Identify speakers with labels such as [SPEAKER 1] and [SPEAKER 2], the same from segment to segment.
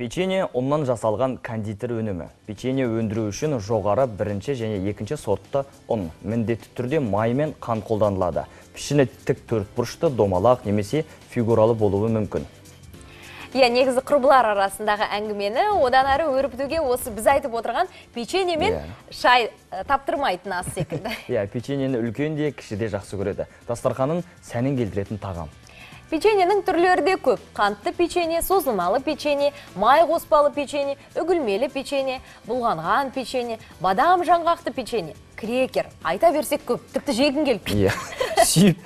[SPEAKER 1] Печенье ұннан жасалған кондитер өнімі. Печенье өндіру үшін жоғары бірінші және екінші сортты ұн, міндетті түрде май мен қант қолданылады. Пішіні тік төртбұрышты, домалақ немесе фигуралы болуы мүмкін.
[SPEAKER 2] Иә, негізі құрбылар арасындағы әңгімені одан әрі өрбітуге осы біз айтып отырған печенье мен шай таптырмайтын ас секілді.
[SPEAKER 1] Иә, печеньені үлкен де, кіші де жақсы көреді. Дастарханның сәнін келтіретін тағам.
[SPEAKER 2] Печеньенің түрлері де көп. Қантты печенье, созылмалы печенье, май қоспалы печенье, үгілмелі печенье, бұлғанған печенье, бадам жаңғақты печенье, крекер. Айта берсек көп, тіпті жегің келіп кетті.
[SPEAKER 1] Иә, сүйіп,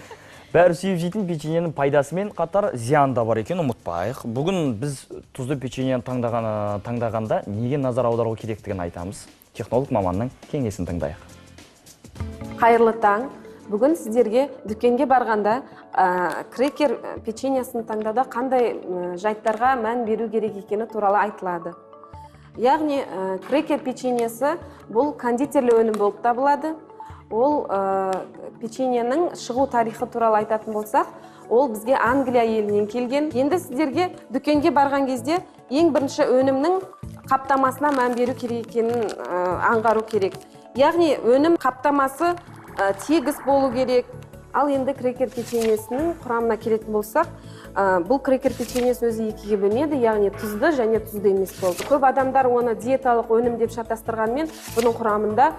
[SPEAKER 1] бәрі сүйіп жейтін печеньенің пайдасымен қатар зияны да бар екенін ұмытпайық. Бүгін біз тұзды печеньені таңдағанда неге назар аудару керектігін айтамыз. Технолог маманның кеңесін тыңдайық.
[SPEAKER 3] Қайырлы таң. Бүгін сіздерге дүкенге барғанда крекер печеньесін таңдауда қандай жайттарға мән беру керек екені туралы айтылады. Яғни крекер печеньесі бұл кондитерлі өнім болып табылады. Ол печеньенің шығу тарихы туралы айтатын болсақ, ол бізге Англия елінен келген. Енді сіздерге дүкенге барған кезде ең бірінші өнімнің қаптамасына мән беру керек екенін аңғару керек. Яғни өнім қаптамасы тегіс болу керек. Ал енді крекер печеньесінің құрамына келетін болсақ, бұл крекер печеньесі өзі екіге бөлінеді, яғни тұзды және тұзды емес болды. Көп адамдар оны диеталық өнім деп шатастырғанмен, бұның құрамында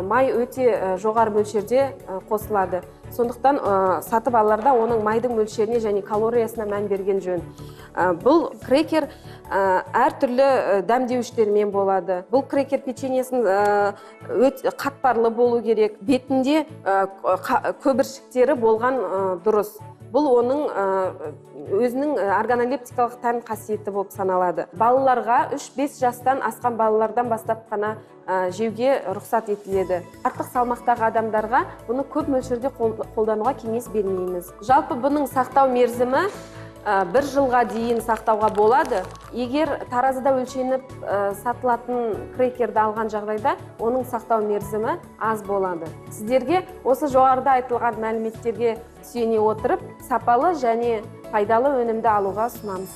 [SPEAKER 3] май өте жоғары мөлшерде қосылады. Сондықтан сатып аларда оның майдың мөлшеріне және калориясына мән берген жөн. Бұл крекер әртүрлі дәмдеуіштермен болады. Бұл крекер печеньесін өте қатпарлы болу керек. Бетінде көбіршіктері болған дұрыс. Бұл оның өзінің органолептикалық тән қасиеті болып саналады. Балаларға 3-5 жастан асқан балалардан бастап қана жеуге рұқсат етіледі. Артық салмақтағы адамдарға бұны көп мөлшерде қолдануға кеңес бермейміз. Жалпы бұның сақтау мерзімі бір жылға дейін сақтауға болады. Егер таразыда өлшеніп сатылатын крекерді алған жағдайда, оның сақтау мерзімі аз болады. Сіздерге осы жоғарыда айтылған мәліметтерге сүйене отырып, сапалы және пайдалы өнімді алуға ұсынамыз.